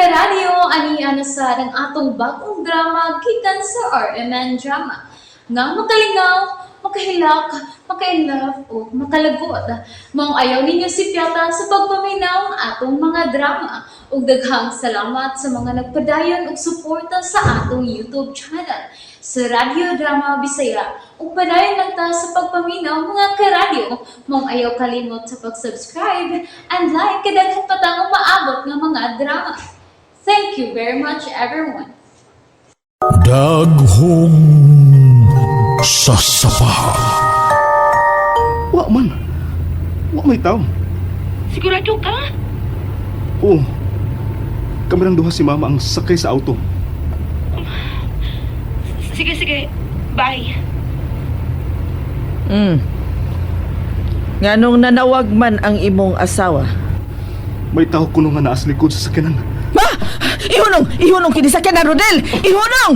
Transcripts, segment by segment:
Karadyo, ani na sa ang atong bagong drama gikan sa RMN Drama. Nga makalingaw, makahilak, maka-inlove o makalagot. Maong ayaw ninyo sipyata sa pagpaminaw ang atong mga drama. Ug daghang salamat sa mga nagpadayon og suporta sa atong YouTube channel sa Radyo Drama Bisaya. Ug padayon lang ta sa pagpaminaw, mga karadyo. Maong ayaw kalimot sa pag-subscribe and like kay daghan pa tang umaabot nga mga drama. Thank you very much, everyone. Daghong sasapa. Wa man. Wa may tao. Sigurado ka? Oo. Kami lang duha si mama ang sakay sa auto. Sige, sige. Bye. Nganong nanawag man ang imong asawa? May tao kuno nga naas likod sa sakyanan. Ma! Ihunong! Ihunong kini sa na, Rodel! Ihunong!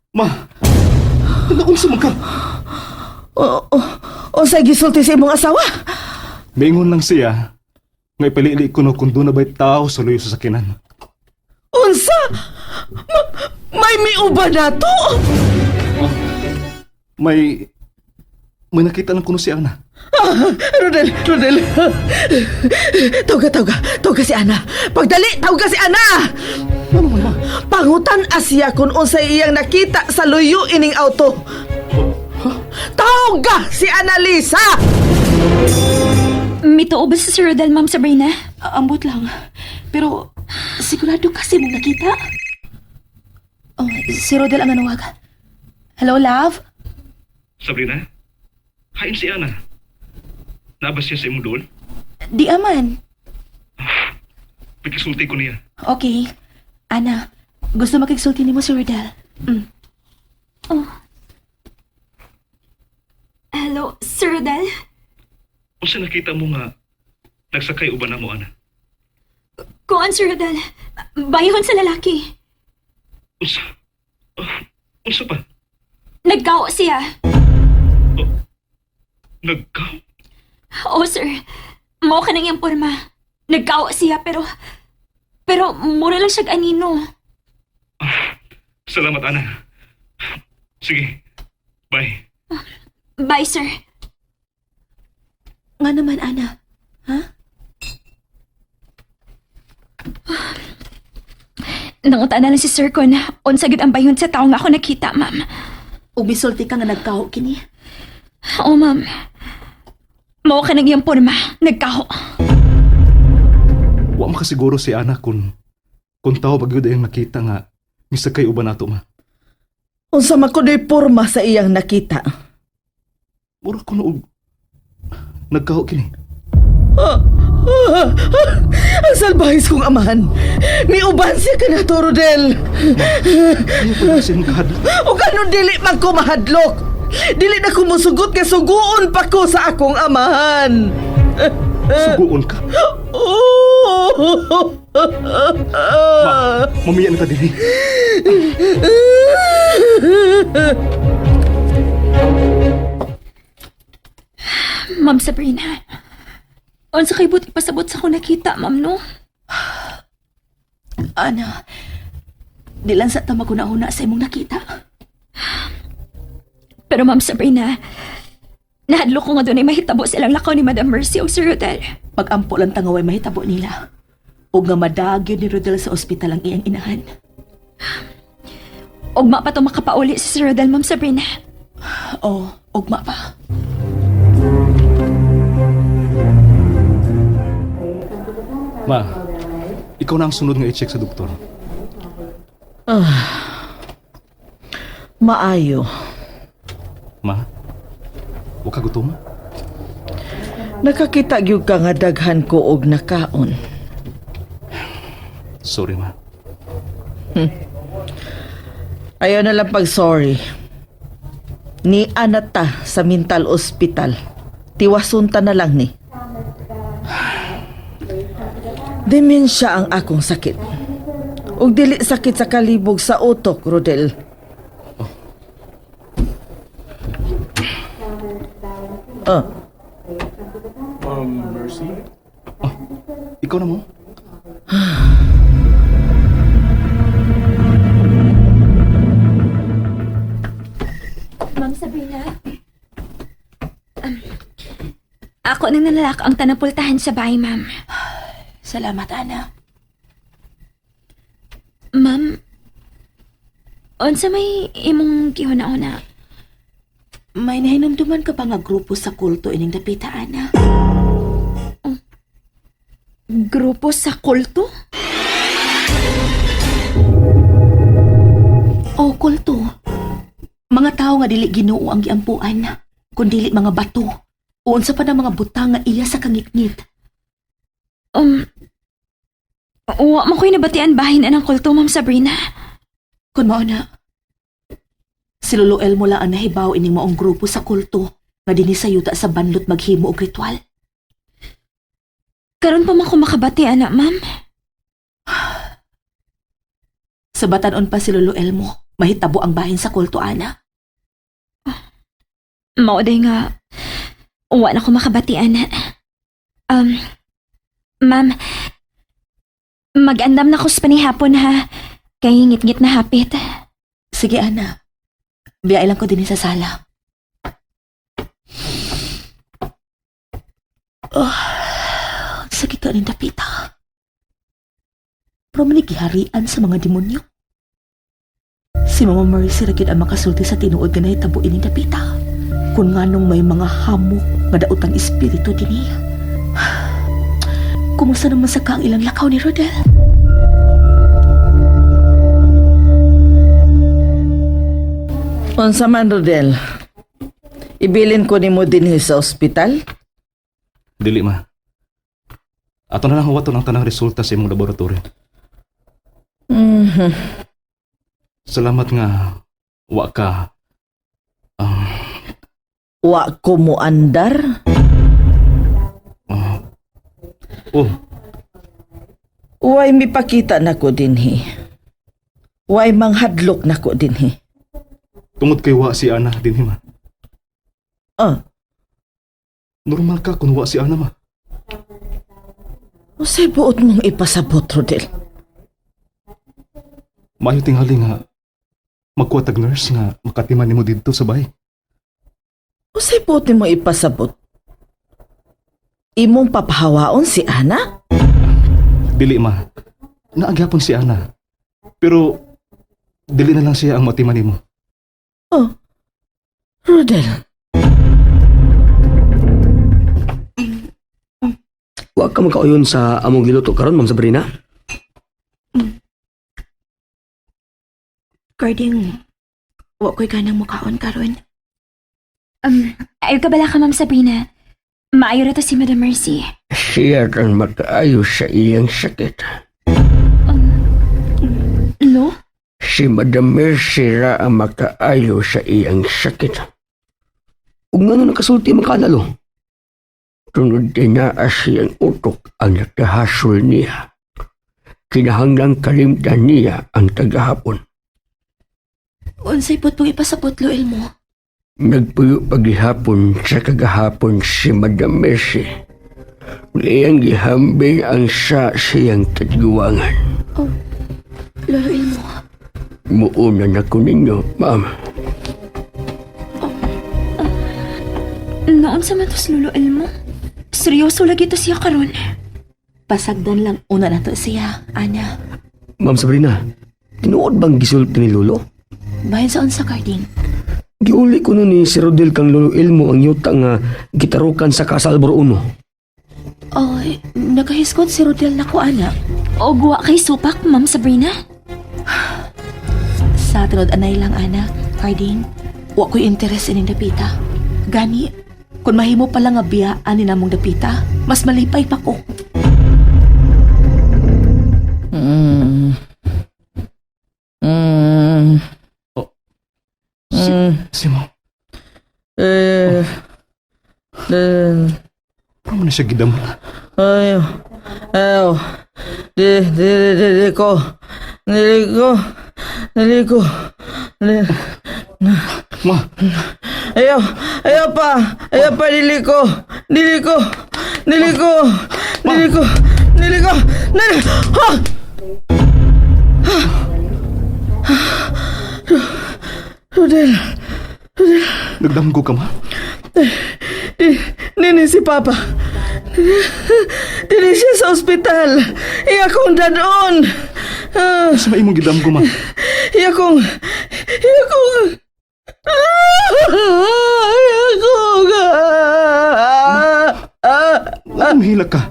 Ma! Naunsa man ka? O, o, unsay gisulti sa imong asawa? Mingon lang siya nga ipalili ko no kung doon na ba'y tao sa luyo sa sakyanan. Unsa? May miuba na to? May nakita lang kuno si Ana. Ah, Rodel, Rodel. Tawga, tawga. Tawga si Ana. Pagdali, tawga si Ana! Ano man, ma? Pangutan asya kung unsay iyang nakita sa luyo ining auto. Tawga si Annalisa! Mituo ba si Sir Rodel, Ma'am Sabrina? Ambot lang. Pero sigurado kasi mong nakita. Oh, si Rodel ang nanawag. Hello, love? Sabrina? Hain si Ana. Nabas siya sa imong dool? Di aman. Pagkisulti ko niya. Okay. Ana, gusto makigsulti nimo si Rodel. Oh. Hello, Sir Rodel? Unsa nakita mo nga nagsakay uban na mo, Ana? Kuan, Sir Rodel. Bayhon sa lalaki. Unsa? Ah, unsa pa? Nagkaw siya. Nagkaw? Oo, sir. Mao ka nang iyang porma. Nagkaw siya pero mura lang siya anino. Salamat, Ana. Sige. Bye. Bye, sir. Nga naman, Ana. Ha? Nanguta na lang si Sir ko na unsa gid ang bayhon sa tao nga ako nakita, ma'am. Ug misulti ka nga nagkaho kini. Oo, ma'am. Mao ka nang iyang porma. Nagkaho. Wa makasiguro si Ana kung tao ba gyud ang nakita nga misakay uban nato, ma. Unsa man kuno'y porma sa iyang nakita? Mura ko og nagkaho kini. Ah, ah, ah, ang salbahis kong amahan. Miuban siya ka na to, Rodel. Ayaw pa na siya magkahadlok. O kanon dili man ko mahadlok. Dili na ko musugot nga suguon pa ko sa akong amahan. Suguon ka. Oh! Ma, mamiya na ta dinhi. Ma'am Sabrina. Unsa kay buti pasabot sa akong nakita, ma'am, no? Ana, di lang sa ta maguna-una sa imong nakita. Pero Ma'am Sabrina, nahadlok ko nga doon ay mahitabo silang lakaw ni Madam Mercy o Sir Rodel. Pagampo lang tangaway mahitabo nila. Ug nga madagyo ni Rodel sa ospital ang iyang inahan. Ugma pa to makapauli si Sir Rodel, Ma'am Sabrina. Oh, ugma pa. Ma, ikaw na ang sunod nga i-check sa doktor. Maayo. Ma, wa ka gutom? Nakakita gyud ka nga daghan ko og nakaon. Sorry, ma. Ayaw na lang pag sorry. Ni anata sa mental hospital. Tiwasunta na lang ni. Demensya ang akong sakit. Ug dili sakit sa kalibog sa utok, Rodel. Ah, Mercy? Oh, Ikaw na mo. Ma'am Sabrina? Ako nang nanalak ang tanapultahan sa bahay, ma'am. Salamat, Ana. Ma'am, unsa may imong gihuna-una? May nahinumduman ka ba nga grupo sa kulto ining dapita, Ana? Grupo sa kulto? O kulto. Mga tao nga dili Ginoo ang giampuan, kundili mga bato. O unsa pa na mga butang nga iya sa kangitngit. Wa mo ko'y nabatian bahin anang kulto, Ma'am Sabrina. Kun mao na, si Lolo Elmo lang ang nahibaw ining maong grupo sa kulto nga dinhi sa yuta sa banlot maghimo og ritual. Karon pa man ko makabati, ana, ma'am. Sa batanon pa si Lolo Elmo, mahitabo ang bahin sa kulto, Ana. Mao day nga, wa na ko makabati, ana. Ma'am, mag-andam na ko sa panihapon, ha? Kay ngit-ngit na hapit. Sige, Ana. Biyay lang ko dinhi sa sala. Oh, sakit ka rin dapita. Pero manigiharian sa mga demonyo. Si Mama Mercy ra gyud ang makasulti sa tinuod nga nahitabo ining dapita. Kung nganong may mga hamok nga daotang espiritu dinhi. Kumusta naman sa kaang ilang lakaw ni Rodel? Unsa man, Rodel? Ibilin ko nimo dinhi sa ospital? Dili ma. Ato na lang huwaton ang tanang resulta sa imong laboratory. Mhm. Salamat nga wa ka Wa ko mo andar? oh, Way mipakita nako dinhi. Way manghadlok nako dinhi. Tungod kay wa si Ana dinhi ma. Ah, Normal ka kung wa si Ana ma. unsay buot mong ipasabot, Rodel? Maayo tingali nga magkuha tag nurse nga makatiman nimo didto sa bahay. Unsay buot nimo ipasabot? Imong papahawaon si Ana? Dili ma. Naagyapon si Ana. Pero dili na lang siya ang matiman nimo. Oh, Rodel. Wa ka magkauyon sa among giluto karon, Ma'am Sabrina. Garding, wa ko'y ganang mukaon karon. Ayaw ka bala ka, Ma'am Sabrina. Maayo ra to si Madam Mercy. Siya ang makaayo sa iyang sakit. Lo? Si Madam Mercy ra ang makaayo sa iyang sakit. Ug ngano nakasulti man ka lalo? Tunod din na siyang utok ang nakahasol niya. Kinahanglang kalimtan niya ang tagahapon. Unsay put mong ipasabot, Lo Elmo? Nagpuyo paghihapon sa kagahapon si Madam Mercy. Iyang gihambing ang sa siyang katiguangan. Lolo Elmo, Muuna na ko ninyo, ma'am. Noon sa man to si Lolo Elmo. Seryoso lagi to siya karon. Pasagdan lang una na to siya, Ana. Ma'am Sabrina, tinuod bang gisulti ni Lolo? Bahin sa unsa, Carding. Giuli ko no ni si Rodel kang Lolo Elmo ang yuta nga gitarukan sa Casa Albor 1. Oh, nakahiskot si Rodel na ko, Ana. O guwa kay supak, Ma'am Sabrina. Sa tinod anay lang, Ana. Carding, wa ko'y interes ining dapita. Gani, kung mahimo pala nga biyaan ni namong dapita, mas malipay pa ko. Mm. Si, Mm. si mo. Eh, eh, Pero man na siya gidam. ay, ayaw. Di, di, di, di ko. Dili ko. Dili ko. Di, Ma, ayaw, ayaw pa. Ayaw pa, dili ko. Dili ko. Dili ko. Dili ko. Dili ko! Dili! Ha! Rodel, Nagdamgo ka, ma? di, nini si Papa. Dili siya sa ospital. Iya kong dadon. Ah, Sa maimong gidamgo, ma. iya kong... Iya kong... Iya kong... Ah, Anong mahilak ka?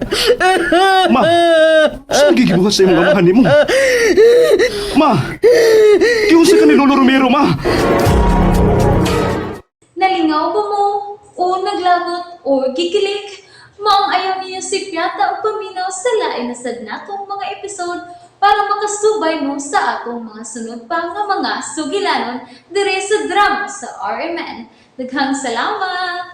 Ma! Saan nagigibuhat sa imong amahan nimo? Ma! Giunsa ka ni Lolo Romero, ma! Nalingaw ba mo? O naglagot o gikilig? Maong ayaw niyo si Piata o paminaw sa lain na sad natong mga episode para makasubay mo sa atong mga sunod pa nga mga sugilanon dire sa drama sa RMN. Daghang salamat!